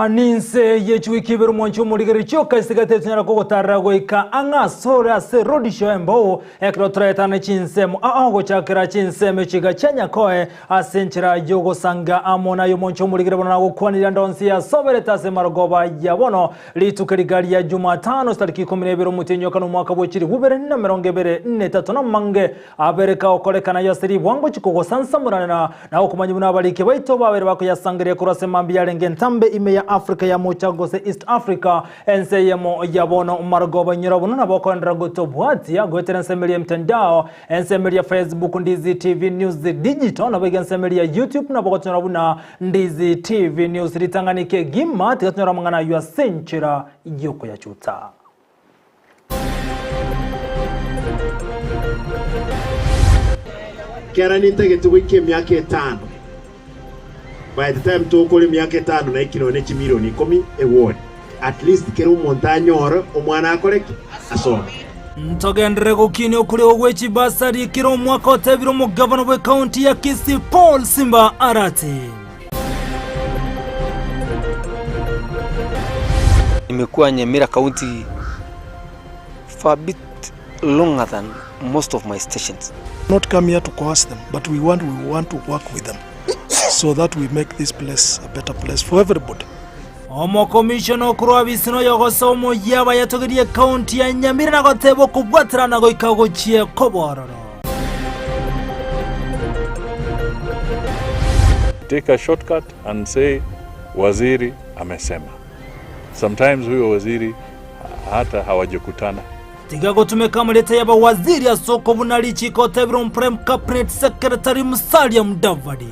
Na ninse ye chiwiki ibere omwanchi omorigereria chioka isigete tinyara kogotarera goika ang'e asore ase rodisho embou ekero toraetane chinsemo ao gochakera chinsemo echiga chia Nyakoe ase enchera y'ogosanga amo naye omonche omorigereria bono nagokwanirie ande onsi yasoberete ase marogoba ya bono rituko riga ria Jumatano chitariki ikomi na ibere omotienyi o kane omwaka bwe chilifu ibere na emerongo ebere na etato namange abere kagokorekana aye ase ribwango chikogosansamoranera Na okomanya buna abariki baito babeire bakoyasangereria korwa ase mambia yarenge entambe ime ya Africa ya Mocha gose East Africa, ense eyemo ya bono marogoba. Inyora buna nabo okoenderera gotobwatia goetera ensemeri ya mtandao, ensemeri ya Facebook Ndizi TV News Digital, naboigo ensemeri ya YouTube nabo ogotonyora buna Ndizi TV News. Ritang'ani kegima tiga tonyore amang'ana ayio ase enchera yokoyachuta. Kera nintagete goika emiaka etano, by the time tokora emiaka etano naiki nonya ne chimilioni ikomi eward, at least kera omonto anyore omwana akore ki? Asome. Ntogenderere gokinia okoregwa gwe chibasari kera omwaka otebire omogavana bw'ekaunti ya Kisii Paul Simba Arati. Nimekuwa Nyamira County for a bit longer than most of my stations. Not come here to coerce them, but we want, we want to work with them so that we make this place a better place for everybody. Omokomishona okorwa abisi noyogosoa omoyia abayatogerie ekaunti ya Nyamira na goteba okobwaterana goika gochie koba ororo. Take a shortcut and say waziri amesema. Sometimes huyo waziri hata hawajakutana. Tiga gotumeka amareta y'abawaziri ase okobuna richiiko otebire Omuprime Cabinet Secretary Musalia Mudavadi.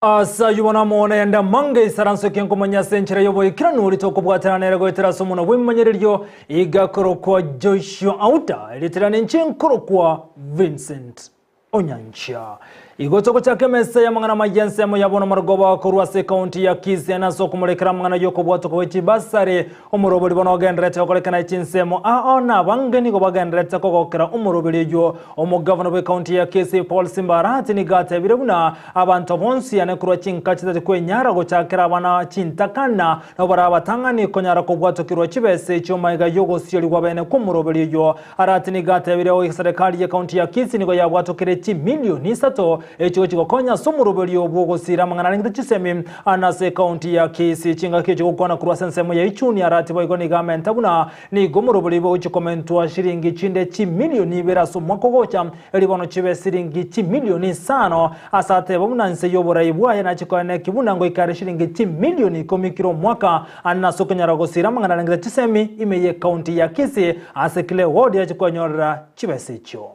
Ase ayio bono amo nayande amange isaranso eke nkomanya ase enchera y'oboikeranu ritokobwatana nere goetera ase omonwa bw'ebimanyererio igakorokwa Joshua Auta, eritera ninche nkorokwa Vincent Onyancha. Igo togochaka emesa y'amang'ana amaya ensemo ya bono marogoba korwa ase ekaunti ya Kisii ase okomorekera amang'ana y'okobwatoka gwe chibasari omorobori bono ogendererete gokorekana chinsemo ao na abange nigo bagendererete kogokera omoroberi oyio Omogavana bw'ekaunti ya Kisii Paul Simba Arati nigo atebire buna abanto bonsi ane korwa chinka chitari kwenyara gochakera abana chintakana nabo bare abatang'ani konyara kobwatokirwa chibesa echio magega y'ogosiorigwa bene kw'omoroberi oyio. Arati nigo atebire eserekari y'ekaunti ya Kisii nigo yabwatokire chimilioni isato echio chigokonya ase omoroberi bw'ogosira amang'ana arengete chisemi ane ase ekaunti ya Kisii. Chingaki echio gokwana korwa ase ensemo ya Ichuni Arati boigo nigo amenta buna Nigo omorobori ogochia komentwa shilingi chinde chimilioni ibere ase omwaka ogocha, erio bono chibe siringi chimilioni isano. Ase ateba buna inse y'oborai bwaye nachie koeneki buna ngoika are shilingi chimilioni ikomi kera omwaka, ande nase okonyara gosira amang'ana arengete chisemi ime y'ecounty ya Kisii ase kila eward yachia kwenyorera chibesa echio.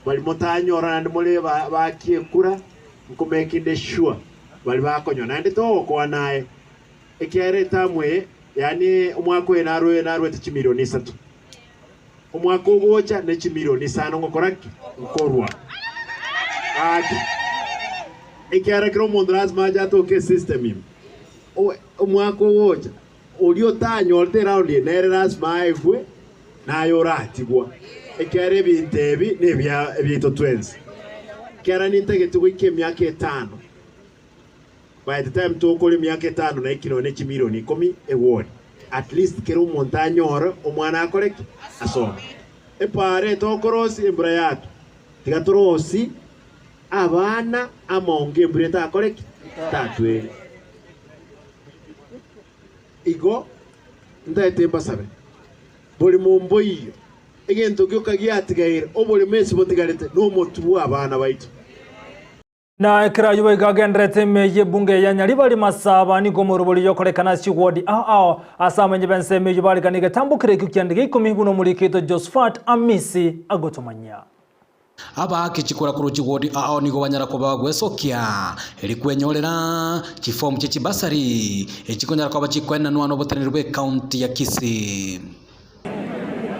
Baria motanyora naende more baakie ekura, nkomekinde sure baria bakonyora. Naende togokwana aye, ekiagera etamu eye, yaani omwaka oyo narue naruete chimilioni isato, omwaka ogocha ne chimilioni isano ngokora ki? Nkorwa. Gaki, ekiagera kera omonto lazima ache atoke esystem ime, omwaka ogocha, oria otanyorete eround eye nere lazima aegwe. Naye oratigwa, ekiagera ebinto ebi nebiaito twensi. Ekiagera nintagete goika emiaka etano, by the time tokora emiaka etano naiki nonya ne chimilioni ikomi eward, at least kera omonto anyore omwana akore ki? Asome. Epaara etokorosia embura yatwa, tiga torosie abana amaongo embura etakore ki? Etatwere. Igo ntaete mbasabe, borimo mboiyo, egento gioka giatigaire oborimo ase botigarete nomotwe bw'abana baito. Na ekero ayio boigo agendererete ime y'ebunge ya Nyaribari Masaba, nigo omorobori oyokorekana ase chiwodi ao ao ase abamenyi b'ensemo eyio bariganie egetambokero ekio ki'endege ikomi buna omoriki oito Josphat Amisi agotomanyia. Abaaki chikura korwa chiwodi ao nigo banyara koba bagwesokia eri kwenyorera chifomu chie chibasari echikonyara koba chikoenanwa noboteneneri bw'ecounty ya Kisii.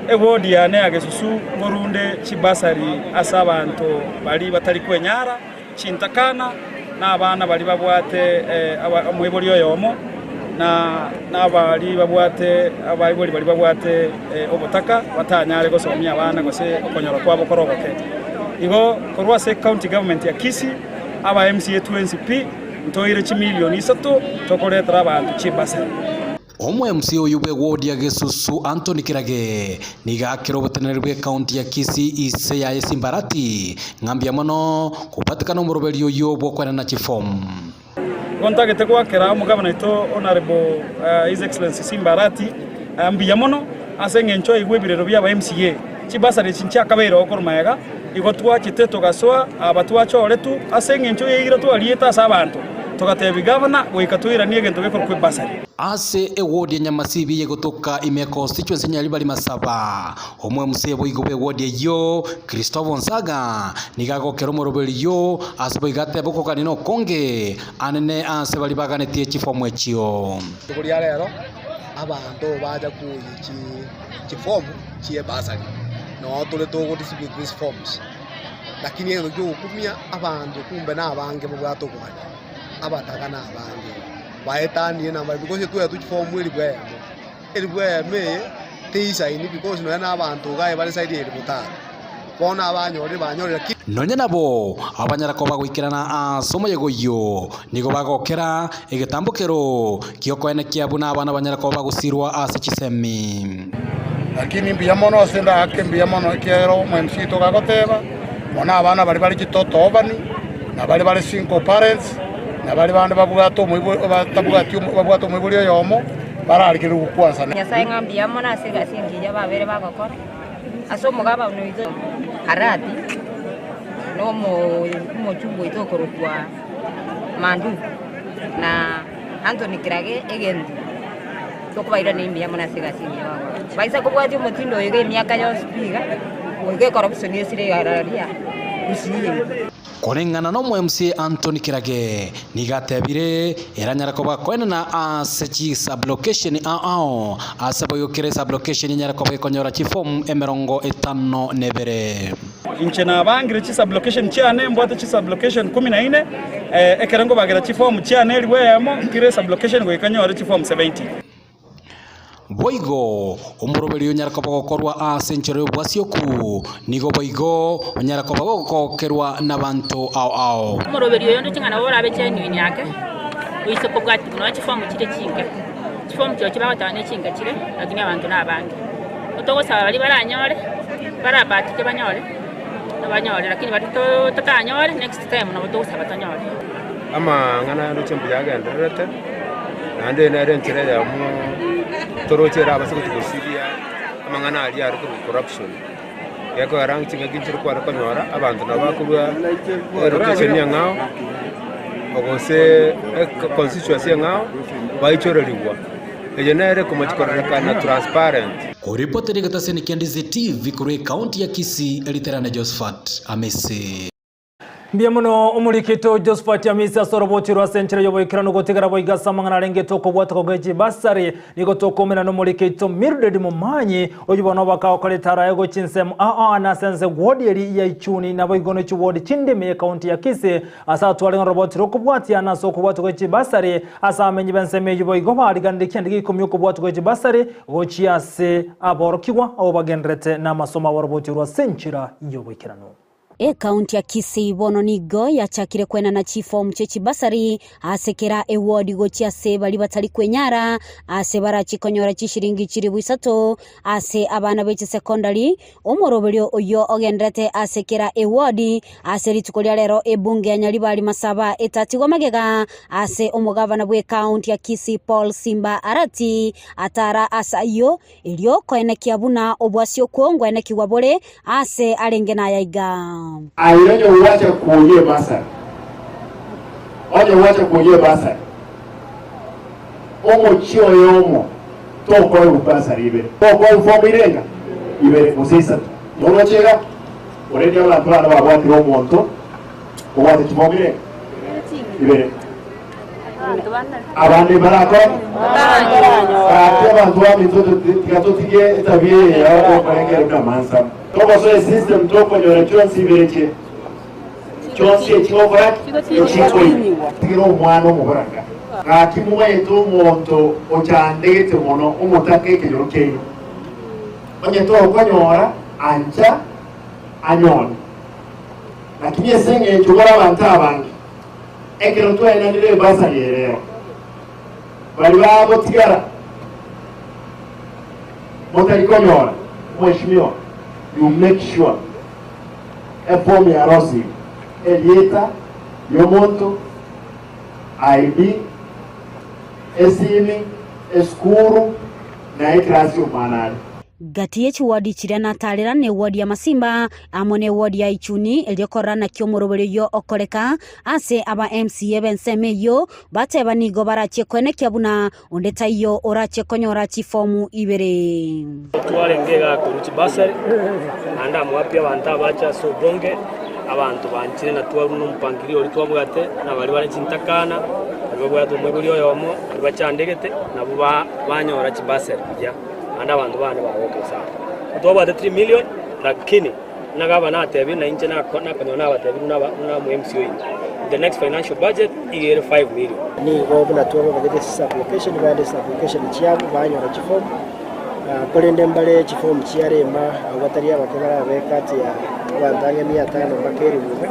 Ewodi yane ya Gesusu nkorunde chibasari ase abanto baria batari kwenyara, chintakana, na abana baria babwate omoibori oyomo. na nabari babwate abaibori baria babwate obotaka batanyare gosomia abana gose okonyora kwabo kore ogoke. Igo korwa ase ecounty government ya Kisii, aba MCA twensi pi ntoire chimilioni isato tokoretera abanto chibasari. Omo-MC oyio bw'ewodi ya Gesusu Anthony Kirage nigo akire oboteneneri bw'ecounty ya Kisii ise yaye Simbarati ng'a mbuya mono kobatikana omoroberi oyio bw'okoenana chifomu. Igo ntagete goakera omogabana oito Honourable His Excellency Simba Arati mbuya mono ase eng'encho aigwe ebirero bia aba MCA. Chibasari echi nchiakabeire oo korwa magega, igo twachete togasoa aba twachoretwe ase eng'encho y'eira twariete ase abanto, togatebia gavana goika toiranie egento gekorokwa ebasari. Ase ewodi ya Nyamasibi eyegotoka ime ya constituency Nyaribari Masaba, Omwemusia boigo bw'ewodi eyio, Christopher Onsaga, nigo agokera omoroberio ase boigo atebe okogania nokonge anene ase baria baganetie chifomu echio. Rituko ria rero abanto bacha koyia chifomu chi'ebasari, noo tore togo distribute these forms, lakini egento kiogokumia abanto kumbe nabange babwate okogania, abataka nabange, baetanie namba because etweetwe chifomu elifu eyemo. Elifu eyemo eye teisaini because nonya na abanto iga aye bare side ya elifu tano, bono abanyorire banyorire lakini. Nonya nabo abanyara koba goikerana ase omoyega oyio, nigo bagokera egetambokero gi'okoenekia buna abana banyare koba bagosirwa ase chisemi. Lakini mbuya mono ase ndagake mbuya mono ekiagera omo-MC oito gagoteba, mono abana baria bare chitotobani, na baria bare single parents, na baria bande babwate omoibo batabwati babwate omoibori oyomo, bararigereria gokwansana. Nyasae ng'a mbuya mono ase egasi engiya babere bagokora ase omogabane oito Arati, na omochumba oito okorokwa Manduku, na Anthony Kirage egento tokobairaneria mbuya mono ase egasi engiya bagokora. Baisa kobwatia omotindo oyo iga emiaka yonsi pi iga, goika ecorruption esire igararia gusii yaito. Koreng'ana n'omo-MCA Anthony Kirage nigo atebire eranyare koba koenena ase chisublocation ao ao ase boigo kera esublocation enyare koba ekonyora chifomu 52. Inche nabangire chisublocation chiane, mbwate chisublocation kumi na ine, ekero nkobagera chifomu chiane elifu eyemo, kera esublocation goika nyore chifomu 70. Boigo omoroberi onyare koba ogokorwa ase enchera y'obwasioku, nigo boigo onyare koba gogokokerwa nabanto ao ao. Omoroberi oyo ndoche ng'a nabo orabe genuine ake, oise kobwatia buna chifomu chire chinke, chifomu chirochio bagoteba ne chinke chire, lakini abanto na abange. Togosaba baria baranyore, barabahatike banyore, banyore lakini baria totanyore next time nabo togosaba tonyore. Amang'ana aya ndoche mbuya agendererete, naende nere enchera eyemo toroche ere abase gochia gosiria amang'ana aria are korwa corruption. Gekogera ng'a chingaki nchire kware konyora abanto nabo bakorwa elocation eng'ao gose econstituency eng'ao baichorerigwa. Eye nere ekomochia kororekana transparent. Koripotera egetaseni kia Ndizi TV korwa ekaunti ya Kisii, Eriterane Josephat Amisi. Mbuya mono omorikito Josephat Amisi ase oroboti rwa ase enchera y'oboikeranu gotigara boigo ase amang'ana arengete okobwateka gwe chibasari. Nigo tokoumera nomorikito Mildred Momanyi oyio bono bakagokora etaro aye gochia ensemo ao ane ase ense ward eri ya Ichuni naboigo ne chiward chinde ime y'ekaunti ya Kisii ase atwarenge oroboti rw'okobwatiana ase okobwatwa gwe chibasari ase abamenyi b'ensemo eyio boigo bariganire kianda gia ikomi okobwatwa gwe chibasari gochia ase aborokigwa abwo bagendererete namasomo abo oroboti orwo ase enchera y'oboikeranu. Ekaunti ya Kisii bono nigo yachakire kwenana chifomu chie chibasari ase kera ewodi gochia ase baria batari kwenyara ase barachi konyora chishiringi chilifu isato ase abana be chisekondari. Omoroberio oyio ogenderete ase kera ewodi ase rituko ria rero ebunge ya Nyaribari Masaba etatigwa magega ase omogavana bw'ekaunti ya Kisii Paul Simba Arati atara ase ayio Erio koenekia buna obwasi okwo ngwenekigwa bore aase arenge naya iga. Aye onye gwacha kwoyia ebasari, onye gwacha kwoyia ebasari, omochie oyomo tokoegwa basari ibere, tokoegwa form irenga ibere gose isato. Toroche iga? Already abanto bane babwatire omonto obwate chiform irenga ibere. Abande barakore ki? Gaki abanto baminto tiga totige etabia eye ya okorengera buna amansamu. Togosoa esystem tokonyora chionsi ibere chire. Chionsi echigokora ki? Echikoinywa. Tigera omwana omoboraka. Gaki mobaete omonto ochandegete mono omotaka ekenyoro kiaino, onye tokonyora, ancha anyore. Lakini ase engencho more abanto abange, ekero twaenanire ebasari ere ero, baria bagotigara motari konyora, Mheshimiwa, you make sure eform yarosirwe, erieta riomonto, ID, esimi, esukuru, na eclass omwana are. Gati ye chiwodi chiria natarera newodi ya Masimba amo newodi ya Ichuni, erio korora naki omoroberi oyio okoreka ase aba MCA b'ensemo eyio bateba nigo barachie koenekia buna onde taiyo orachie konyora chifomu ibere. Twarenge igaa korwa chibasari, naende amwapia abanto abache ase obonge, abanto banchire na twarure nomopangilio oria twabwate, na baria bare chintakana, baria babwate omoibori oyomo, baria bachandegete, nabwo ba banyora chibasari buya, naende abanto bande bagokire sana. Ntwabwate 3 million, lakini buna gavana atebire na inche nako nakonyora nabatebirie buna aba buna omo MC oino, the next financial budget iga ere 5 million. Nigo buna twababagete ase sub-location, baende ase sub-location chiabo banyora chifomu, korende mbare chifomu chiarema abwo batari abake barabe kati ya abanto ang'e mia tano mpaka elifu iga,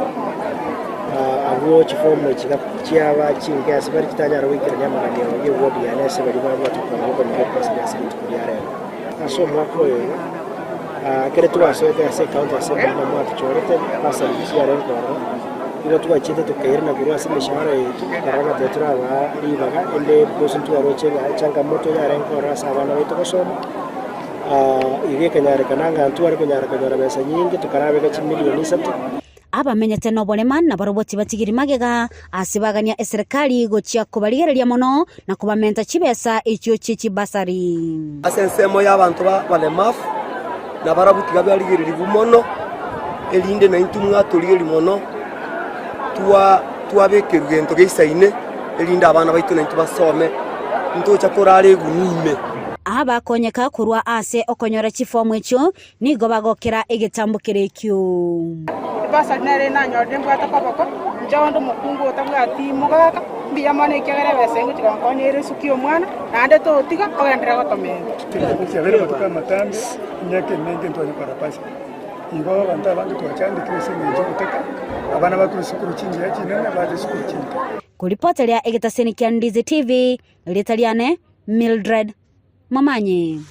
abwo chifomu echi chiaba chinke ase bare chitanyara goikerania amaganio y'eward yane ase baria babwate okogania okonyora ebasari ase rituko ria rero. Ase omwaka oyo iga, ekero twasoete ase ecounty assembly buna mwatochorete bursary chiarenge ororo, nigo twachiete tokairana korwa ase emeshahara yaito, tokarora ng'a tari torabaa ribaga ende because ntwaroche ng'a echangamoto yarenge ororo ase abana baito gosoma, iga ekanyarekana ng'a ntware konyara konyora besa nyinge tokarabeka chimilion isato. Abamenyete noborema nabarobwo tibatigiri magega, ase bagania eserekari gochia kobarigereria mono na kobamenta chibesa echio chie chibasari. Ase ensemo y'abanto b'abalemavu, nabarabwo tiga barigererigwe mono, erinde naintwe mwatorigereria mono, twabekerwa gento geisaine, erinde abana baito naintwe basome, ntocha korara egunia ime. Abakonyeka korwa ase okonyora chifomu echio Nigo bagokera egetambo keria ekio. Ebasari nere nanyorire mbwate koboko, inche onde omokungu otabwati mogaka, mbuya mono ekiagera ebesa engochia gonkonya ere esuki y'omwana, naende totiga ogenderere gotomenta. Chiabeire amatuko amatambe, emiaka emenge ntwanye kora Pasaka. Igo abanto abange twachandekire ase engencho y'ogotaka, abana bakorwa esukuru chingiya chinene bacha esukuru chinke. Koripoteria egetaseni kia Ndizi TV, erieta riane Mildred Momanyi.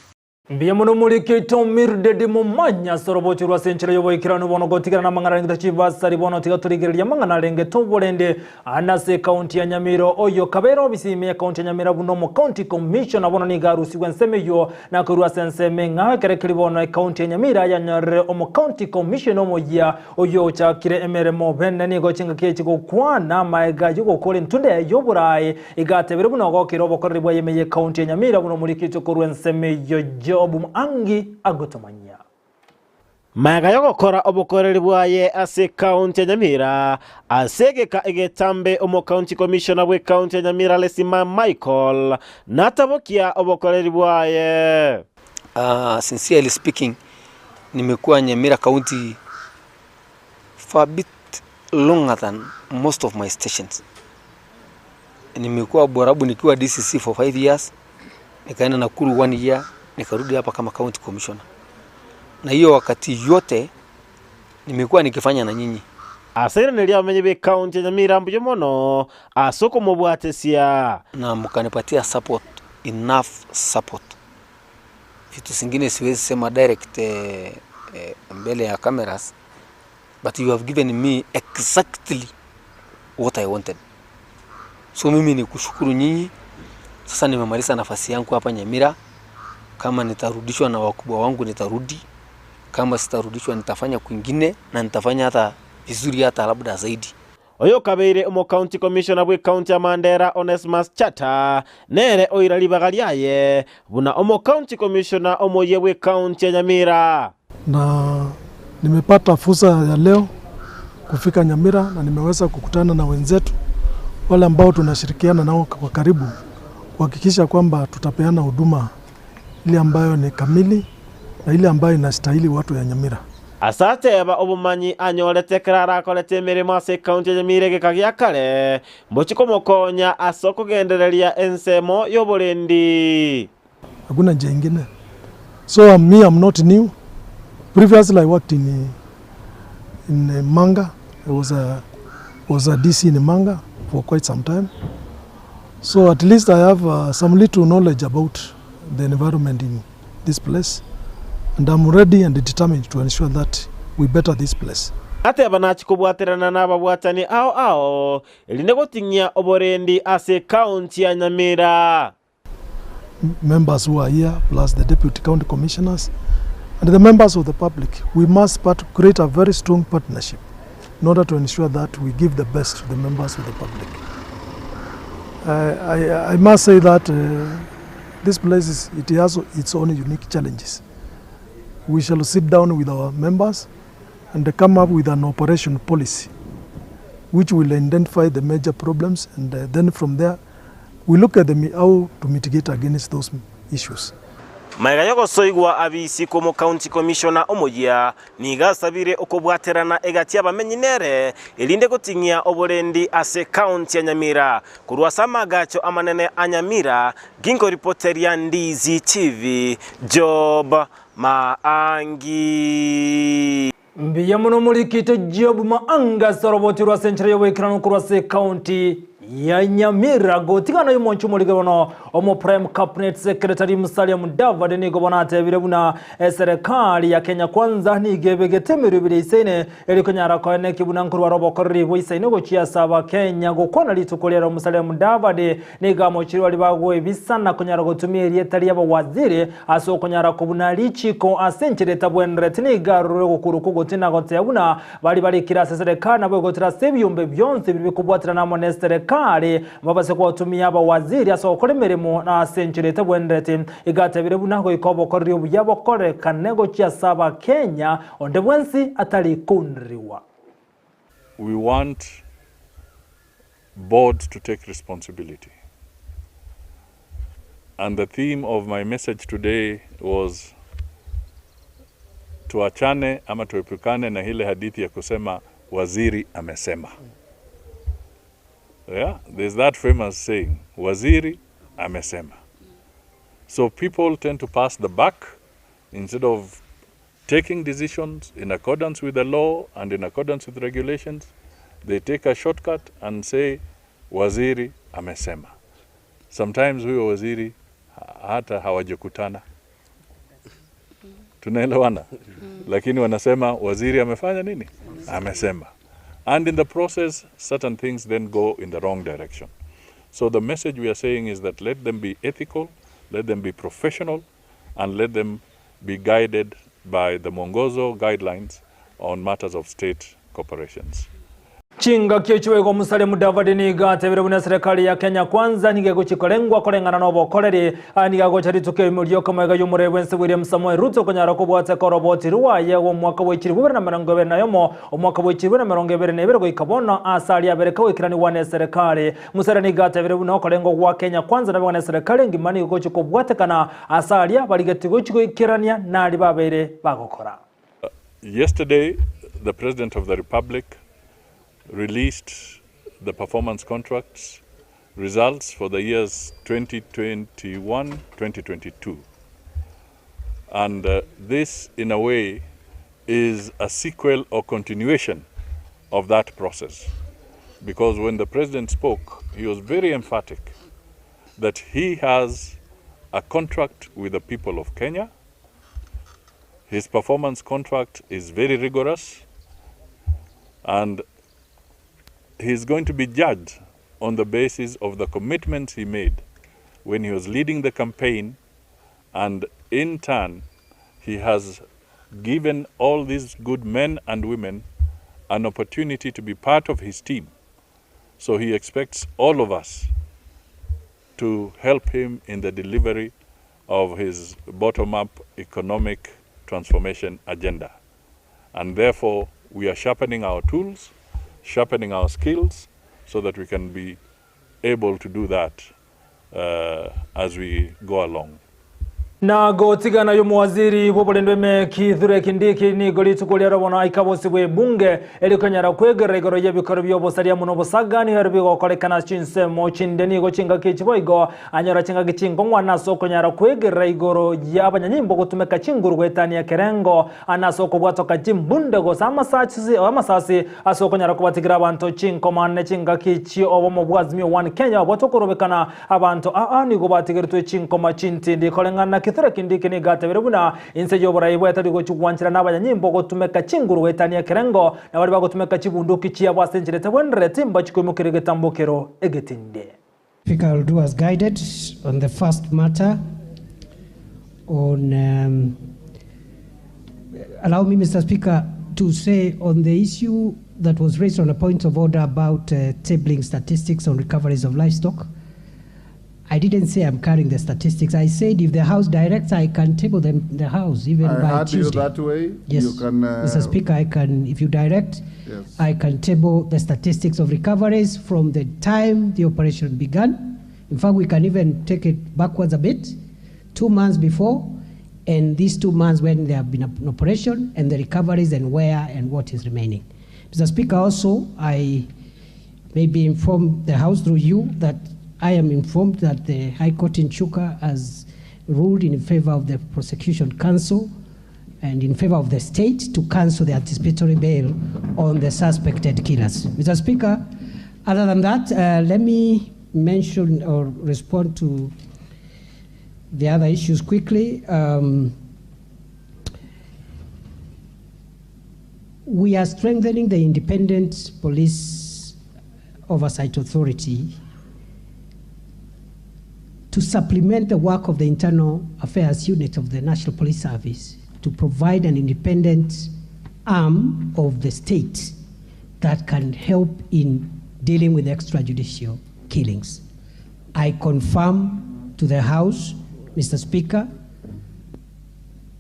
Mbuya mono morike oito Mildred Momanyi ase orobocho rwa ase enchera y'oboikeranu bono gotigana namang'ana arengete chibasari bono tiga torigereria amang'ana arengete oborende ande ase ekaunti ya Nyamira oyo kabeire obisi ime y'ekaunti ya Nyamira buna omocounty commissioner bono nigo arusigwe ensemo eyio nakoirwa ase ensemo eng'ao ekero keri bono ekaunti ya Nyamira yanyorire omocounty commissioner omoyia oyio ochakire emeremo bene nigo chingaki echi gokwana amaega yogokora entunde y'oboraai Iga atebire buna ogokera obokoreri bwa ime y'ecounty ya Nyamira buna omorikito korwa ensemo eyio Job Mwangi agotomanyia. Magega y'ogokora obokoreri bwaye ase ecounty ya Nyamira, ase egeka egetambe omocounty commissioner bw'ecounty ya Nyamira Lesima Michael natabokia obokoreri bwaye. Sincerely speaking, nimekuwa Nyamira county for a bit longer than most of my stations. Nimekuwa Borabu nikiwa DCC for 5 years, nikaenda Nakuru one year, nikarudi hapa kama county commissioner. Na hiyo wakati yote nimekuwa nikifanya na nyinyi. Ase rinene ri'abamenyi b'ecounty ya Nyamira mbuya mono ase okomobwatesia. Na mkanipatia support, enough support. Vitu zingine siwezi sema direct eh, mbele ya cameras but you have given me exactly what I wanted. So mimi ni kushukuru nyinyi. Sasa nimemaliza nafasi yangu hapa Nyamira. Kama nitarudishwa na wakubwa wangu nitarudi, kama sitarudishwa nitafanya kwingine na nitafanya hata vizuri hata labda zaidi. Oyo okabeire omocounty commissioner bw'ecounty ya Mandera Onesmus Chata nere oira ribaga riaye buna omocounty commissioner omoyia bw'ecounty ya Nyamira. Na nimepata fursa ya leo kufika Nyamira na nimeweza kukutana na wenzetu wale ambao tunashirikiana nao kwa karibu kuhakikisha kwamba tutapeana huduma ile ambayo ni kamili na ile ambayo inastahili watu ya Nyamira. Ase ateba obomanyi anyorete ekero arakorete emeremo ase ekaunti ya Nyamira egeka gia kare, mbochie komokonya ase okogendereria ensemo y'oborendi. Hakuna njia ingine so me am not new previously I worked in in Manga I was a was a DC in Manga for quite some time so at least I have uh, some little knowledge about the environment in this place and I'm ready and determined to ensure that we better this place. Ateba nachie kobwaterana nababwatani ao ao erinde goting'ia oborendi ase ekaunti ya Nyamira. Members who are here plus the deputy county commissioners and the members of the public we must part create a very strong partnership in order to ensure that we give the best to the members of the public. I, I, I must say that uh, this place is, it has its own unique challenges. We shall sit down with our members and come up with an operation policy which will identify the major problems and uh, then from there we look at the, how to mitigate against those issues. Magega y'ogosoigwa abisi kw'omocounty commissioner omoyia nigo asabire okobwaterana egati y'abamenyi nere erinde goting'ia oborendi ase ekaunti ya Nyamira korwa ase amagacho amanene a Nyamira, ginkoripoteria Ndizi TV, Job Maangi. Mbuya mono morikite Job Maanga ase oroboti rw'ase enchera y'oboikeranu korwa ase ekaunti ya Nyamira. Gotigana oyomonche omorike bono omo Prime Cabinet Secretary Musalia Mudavadi nigo bono atebire buna eserekari ya Kenya Kwanza nigo ebegete emeroberi eisaine eri konyara koeneki buna nkorwara obokoreri bwaisaine gochia ase abakenya gokwana rituko riaro Musalia Mudavadi Nigo amochire baria bagoebisa na konyara gotumia erieta ri'abawaziri ase okonyara kobuna richiiko ase enchera etabwenereti. Nigo arorire ogokuru kw'ogotina na goteba buna baria barikire ase eserekari nabo egotera ase ebiombe bionsi biria bikobwaterana amo neserekari mbabase gotumia abawaziri ase ogokora emeremo ase enchera etabwenereti. Igo atebire buna goika obokoreri obuya bokorekane gochia ase Abakenya onde bwensi atari kounderigwa. We want boards to take responsibility. And the theme of my message today was tuachane ama tuepukane na ile hadithi ya kusema waziri amesema. Yeah, there's that famous saying, waziri amesema. So people tend to pass the buck instead of taking decisions in accordance with the law and in accordance with regulations. They take a shortcut and say waziri amesema. Sometimes huyo waziri hata hawajakutana, tunaelewana, lakini wanasema waziri amefanya nini? Amesema. And in the process certain things then go in the wrong direction. So the message we are saying is that let them be ethical, let them be professional, and let them be guided by the Mwongozo guidelines on matters of state corporations. Chingaki echio igo Musalia Mudavadi nigo atebire buna eserekari ya Kenya Kwanza nigo egochia korengwa koreng'ana nobokoreri. Aya nigo agocha rituko erimo riokomoega y'omoreri bwense William Samoei Ruto konyara kobwateka oroboti rwaye rw'omwaka bwa 2021 omwaka bwa 2022 goika bono ase aria abere kagoikeranigwa neserekari. Musalia nigo atebire buna okorengwa gwa Kenya Kwanza nabo neserekari engima nigo gochia kobwatekana ase aria barigetie gochia goikerania naria babeire bagokora. Yesterday the President of the Republic released the performance contracts results for the years 2021-2022 and uh, this in a way is a sequel or continuation of that process because when the president spoke he was very emphatic that he has a contract with the people of Kenya his performance contract is very rigorous and he's going to be judged on the basis of the commitments he made when he was leading the campaign and in turn he has given all these good men and women an opportunity to be part of his team. So he expects all of us to help him in the delivery of his bottom-up economic transformation agenda. And therefore, we are sharpening our tools, sharpening our skills, so that we can be able to do that uh, as we go along. Na gotigana y'omowaziri bw'oborendo ime Kithure Kindiki nigo rituko riaro bono aika bosibwe ebunge erikonyara kwegerera igoro y'ebikoro bi'obosaria amo nobosaga nigo ere bigokorekana ase chinsemo chinde nigo chingaki echi boigo anyora chingaki chinkong'wana ase okonyara kwegerera igoro y'abanyanyimbo gotumeka chinguru goetania ekerengo ane ase okobwatoka chimbunde gose amasasi amasasi ase okonyara kobatigira abanto chinkoma ne chingaki chi'obomo bwa Azimio One Kenya obwate okorobekana Abanto aa nigo batigeretwe chinkoma chintindi, koreng'ana Kithure Kindiki nigo atebire buna inse y'oborai bwetari gochia gwanchera n'abanyanyimbo gotumeka chinguru goetania ekerengo, na baria bagotumeka chibunduki chiabo ase enchera etabwenereti mbachie koimokeria egetambokero egetindi. Speaker, I will do as guided on the first matter on um, allow me Mr. Speaker to say on the issue that was raised on a point of order about uh, tabling statistics on recoveries of livestock. I didn't say I'm carrying the statistics. I said if the House directs, I can table them in the House even I by heard you Tuesday. that way. Yes, You can, uh, Mr. Speaker, I can, if you direct, Yes. I can table the statistics of recoveries from the time the operation began. In fact, we can even take it backwards a bit, 2 months before, and these 2 months when there have been an operation, and the recoveries and where and what is remaining. Mr. Speaker, also, I may be informed the House through you that I am informed that the High Court in Chuka has ruled in favor of the prosecution counsel and in favor of the state to cancel the anticipatory bail on the suspected killers. Mr. Speaker, other than that, let me mention or respond to the other issues quickly. We are strengthening the independent police oversight authority to supplement the work of the Internal Affairs Unit of the National Police Service to provide an independent arm of the state that can help in dealing with extrajudicial killings. I confirm to the House, Mr. Speaker,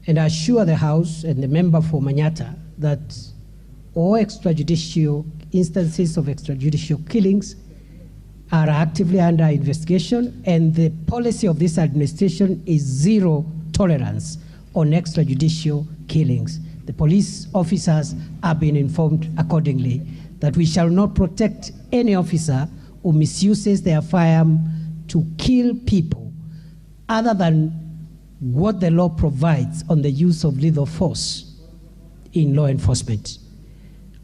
and assure the House and the member for Manyatta that all extrajudicial instances of extrajudicial killings are actively under investigation, and the policy of this administration is zero tolerance on extrajudicial killings. The police officers have been informed accordingly that we shall not protect any officer who misuses their firearm to kill people other than what the law provides on the use of lethal force in law enforcement.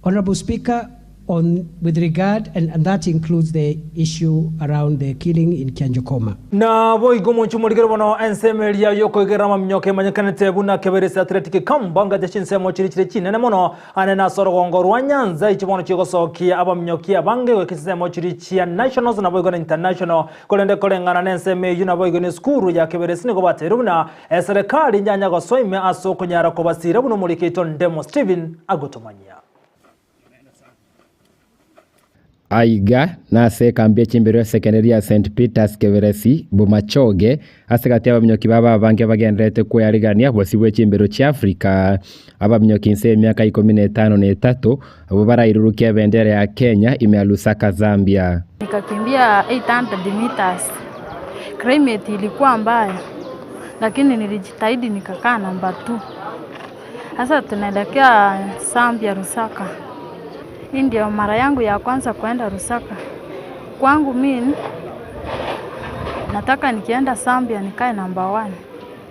Honorable Speaker, on, with regard, and that includes the issue around the killing in Kianjokoma. Na boigo omonche omorigere bono ensemo eria yokoigerera amaminyoka emanyekanete buna Keberesi Athletic Camp ngate chinsemo chiri chire chinene mono ane nase orogongo rwa Nyanza echi bono chigosokia abaminyoki abange goika chinsemo chiri chia nationals naboigo na international korende koreng'ana na ensemo eywo naboigo na esukuru ya Keberesi nigo bateire buna eserekari nyanya gosoime ase okonyara kobasira buna omorikeito Ndemo Stephen agotomanyia. Aiga nase ekambi y'echimbero y'esekendari ya St Peters Keberesi, Bomachoge, ase gati y'abaminyoki babo abange bagendererete kweyarigania bosio bwe chimbero chia Africa. Abaminyoki inse y'emiaka ikomi na etano na etato, abwo barairurukia ebendera ya Kenya ime ya Lusaka, Zambia. Nikakimbia 800 meters. Climate ilikuwa mbaya, lakini nilijitahidi nikakaa namba 2. Sasa tunaelekea Zambia, Lusaka. Hii ndio mara yangu ya kwanza kuenda Lusaka. Kwangu mimi nataka nikienda Zambia nikae namba 1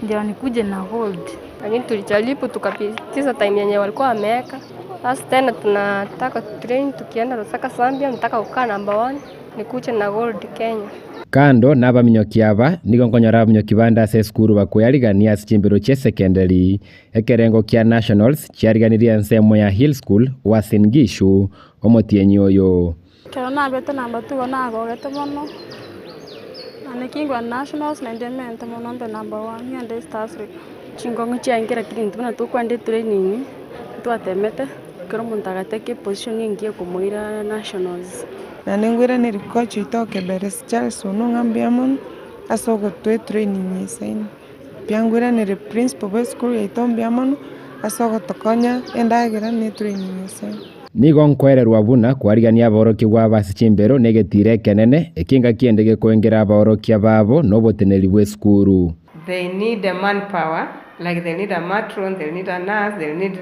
ndio nikuje na gold. Lakini tulijaribu tukapitiza time yenye walikuwa wameweka. Sasa tena tunataka train tukienda Lusaka Zambia, nataka kukaa namba 1 nikuje na gold Kenya. Kando na abaminyoki aba nigo nkonyora abaminyoki bande ase esukuru bakweyarigania ase chimbero chia secondary ekerengo kia nationals chiariganirie ensemo ya Hill School Uasin Gishu omotienyi oyo. Kero nabete namba 2 nagogete mono na nikingwa nationals naende mente mono mbe namba 1 ng'ende East Africa. Chingong'o chiankera kera intwe buna tokwenda etraining, twatemete, ekero omonto agateka eposition engiya ekomoira nationals. Na ningwiraneri coach oito Keberesi Charles Onung'a mbuya mono ase ogotoa etraining ase pi ngwiraneri principal bwa esukuru yaito mbuya mono ase ogotokonya endagera na etraining ase. Nigo nkoererwa buna kwarigania abaorokia aba ase chimbero na egetiro ekenene ekinga kiende gekoengera abaorokia babo na oboteneri bwa esukuru. They need a manpower, like they need a matron, they need a nurse, they need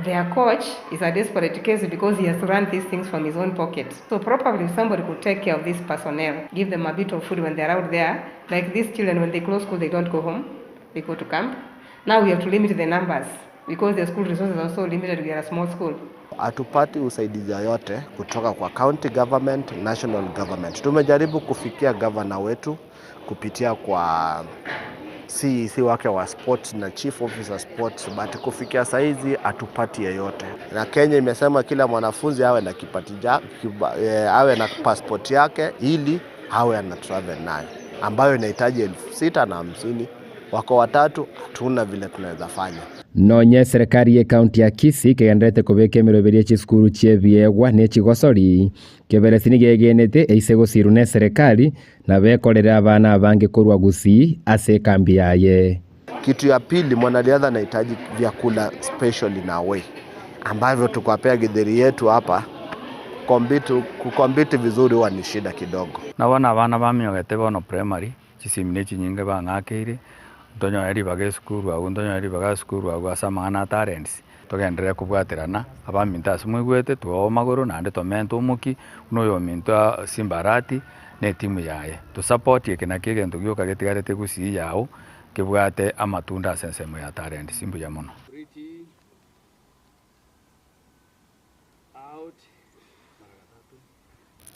their coach is a desperate case because he has run these things from his own pocket. So probably if somebody could take care of this personnel, give them a bit of food when they're out there. Like these children, when they close school, they don't go home, they go to camp. Now we have to limit the numbers because the school resources are so limited. We are a small school. Hatupati usaidizi yoyote kutoka kwa county government, national government. Tumejaribu kufikia gavana wetu kupitia kwa CEC wake wa sports na chief officer sports, but kufikia saizi hatupati yeyote. Na Kenya imesema kila mwanafunzi awe na kipati ja, kiba, eh, awe na passport yake ili awe ana travel nayo ambayo inahitaji 6,050. Wako watatu, hatuna vile tunaweza fanya. Nonye serikali ya kaunti ya Kisii kegenderete kobeka emeroberio chisukuru chia ebiegwa na echigosori keberesi nigo egenete eise gosirwa na eserikali na bekorere abana abange korwa Gusii ase ekambi yaye. Kitu ya pili, mwanariadha anahitaji vyakula special in a way ambavyo tukwapea githeri yetu hapa kombitu, kukombiti vizuri huwa ni shida kidogo. Nabona abana baminyogete bono primary chisimi na echinyinge bang'akeire ntonyore ribaga esukuru abwo ntonyore ribaga esukuru abwo ase amang'ana a talents togenderere kobwaterana abaminto ase moigwete twaoo magoro naende tomente omoki buna oyo ominto Simba Arati na etimu yaye tosupport eke naki egento gioka getigarete gusii yago kebwate amatunda ase ensemo ya talents mbuya mono.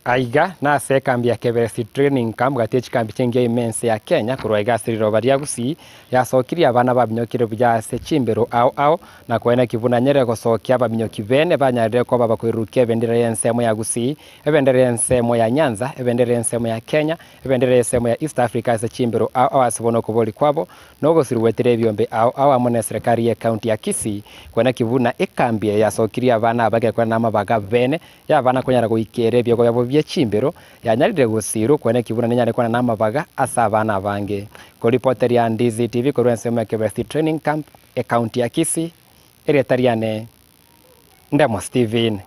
Aiga nase ekambi ya Keberesi Training Camp gati echikambi chengiya ime ense ya Kenya korwa iga ase riroba ria Gusii yasokirie abana babinyokire buya ase chimbero ao ao na koeneki buna nyere gosokia abaminyoki bene banyarire koba bakoirurukia ebendera y'ensemo ya Gusii, ebendera y'ensemo ya Nyanza, ebendera y'ensemo ya Kenya, ebendera y'ensemo ya East Africa ase chimbero ao ao ase bono okobori kwabo na ogosirwetera ebiombe ao ao amo neserekari y'ecounty ya Kisii koeneki buna ekambi eye yasokirie abana aba gekora namabaga bene Yabana konyara goikera ebiegwa biabo bie chimbero, yanyarire gosiirwa okwana ekibuna nenyare kwana namabaga ase abana abange. Koripoteria Ndizi TV korwa ensemo ya Kebesi Training Camp, ecounty ya Kisii, erieta riane Ndemo Stephen.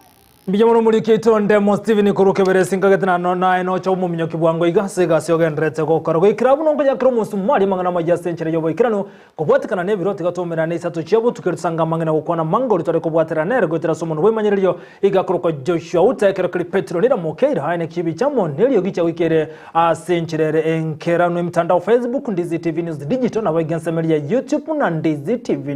Mbuya mono omoriki oito Ndemo Stephen korwa Keberesi nkagete na naye nocha omominyoki bwango iga ase egasi ogendererete gokora goikera buna nkoyakera omosumari amang'ana amaya ase enchera y'oboikeranu Kobwatekana nebiro tiga toumerane isato chia botuko erio tosange amang'ina gokwana amange oria tore kobwaterana nere goetera ase omonwa bw'emanyererio iga akorokwa Joshua Uta ekero keri Petero niramoke ira aye nekibi chiamo neriogi chiagoika ere ase enchera ere enkeranu emitandao Facebook Ndizi TV News Digital nabo iga ensemeri ya YouTube na Ndizi TV.